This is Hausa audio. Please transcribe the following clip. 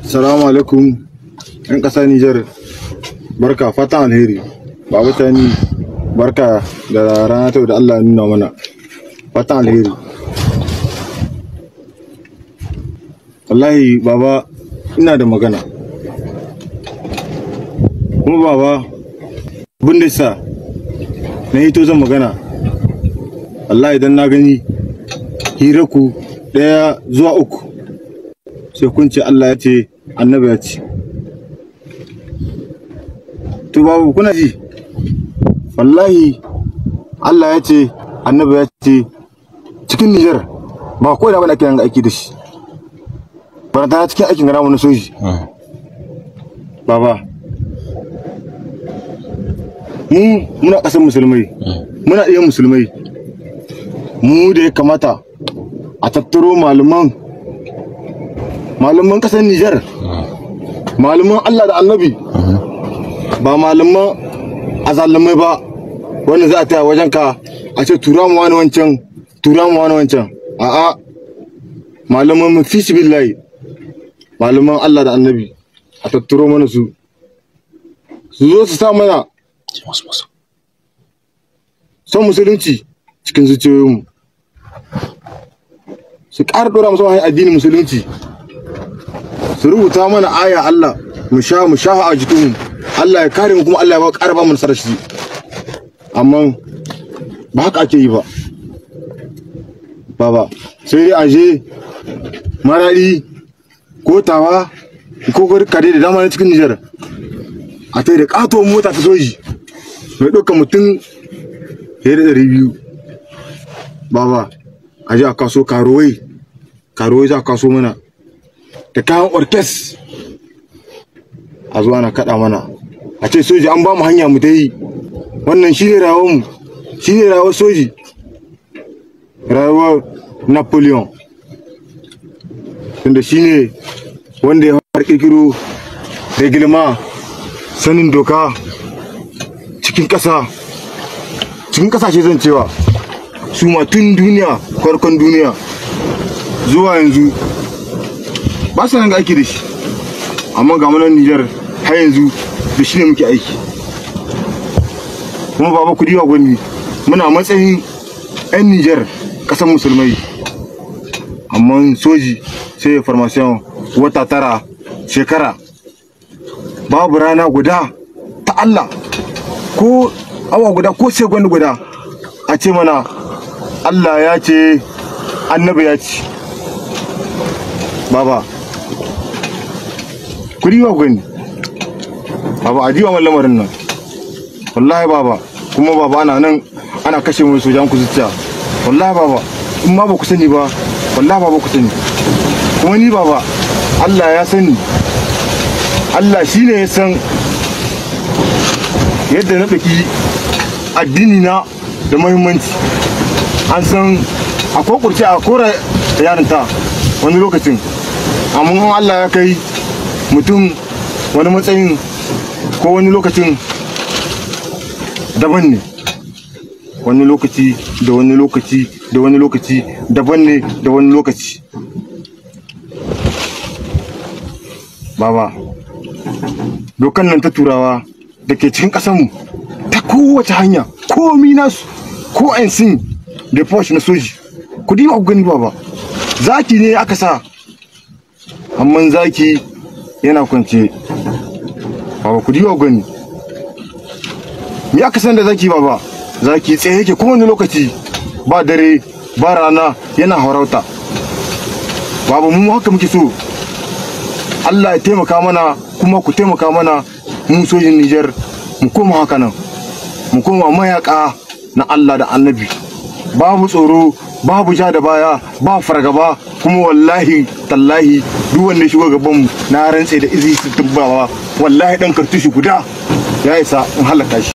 Salamu alaikum 'yan ƙasa Nijar, barka, fatan alheri. Baba Tani, barka da rana ta da Allah nuna mana, fatan alheri. Wallahi baba, ina da magana. Kuma baba, abin da sa na hito zan magana, wallahi idan na gani hiraku 1 zuwa 3 sai kun ce Allah ya ce, annabi ya ce. To babu, kuna ji? Wallahi Allah ya ce, annabi ya ce cikin Nijar ba ko da wani ake yin aiki da shi. Baranta cikin aikin gana na soji. Baba, mu muna ƙasar musulmai, muna iya musulmai. Mu da ya kamata a tattaro malaman ƙasar Nijar, malaman Allah da annabi, ba malaman azalumai ba, wanda za a taya wajen ka a ce tura mu wani wancan, tura mu wani wancan. A'a, malaman mu fi billahi, malaman Allah da annabi, a tattaro mana su, su zo su sa mana son musulunci cikin zuciyoyinmu, su ƙara ɗora musu hanyar addinin musulunci, su rubuta mana aya Allah mu sha a jikinmu, Allah ya kare mu kuma Allah ya ƙara ba mu nasarar shi. Amma ba haka ake yi ba baba, sai dai a je Maraɗi ko Tawa ko kare da dama na cikin Nijar, a tai da ƙatuwar mota ta soji mai ɗaukar mutum fiye da 200. Baba, a je a kaso karuwai za a kaso mana da kayan orkes, a zuwa na kaɗa mana, a ce soji an ba mu hanya mu ta yi. Wannan shi ne rayuwarmu, shi ne rayuwar soji, rayuwar Napoleon, tunda shi ne wanda ya fara ƙirƙiro regilma, sanin doka cikin ƙasa, cikin ƙasashe zan cewa su ma tun duniya, farkon duniya zuwa yanzu ba su nan ga aiki da shi. Amma ga munan Nijar har yanzu da shi ne muke aiki. Kuma baba, ku diwa gwani, muna matsayin 'yan Nijar, ƙasar musulmai, amma soji sai formation wata 9 shekara, babu rana guda ta Allah ko awa guda ko sekund guda a ce mana Allah ya ce, annabi ya ce. Baba, ku diwa gwani, baba, a diwa lamarin nan wallahi baba. Kuma baba, ana nan ana kashe mu sojan ku zuciya wallahi baba. In ma ba ku sani ba, wallahi baba ku sani. Kuma ni baba, Allah ya sani, Allah shine ya san yadda na ɗauki addini na da muhimmanci. An san akwai kurce a kora yarinta wani lokacin, amma Allah ya kai mutum wani matsayin ko wani lokacin daban ne, wani lokaci da wani lokaci da wani lokaci daban ne da wani lokaci. Baba, dokan nan ta turawa da ke cikin ƙasarmu ta kowace hanya, komi nasu, ko ensign da posh na soji, ku diba ku gani baba, zaki ne aka sa, amma zaki yana kwance. Baba, ku diba ku gani me aka san da zaki baba? Zaki tsaye yake kowane lokaci, ba dare ba rana, yana harauta. Baba, mu haka muke so. Allah ya taimaka mana, kuma ku taimaka mana mu sojin Nijar, mu koma haka nan, mu koma mayaka na Allah da annabi, babu tsoro, babu ja da baya, ba fargaba. Kuma wallahi tallahi duk wanda ya shigo gaban mu, na rantse da izini baba, wallahi dan kartushi guda ya isa in halaka shi.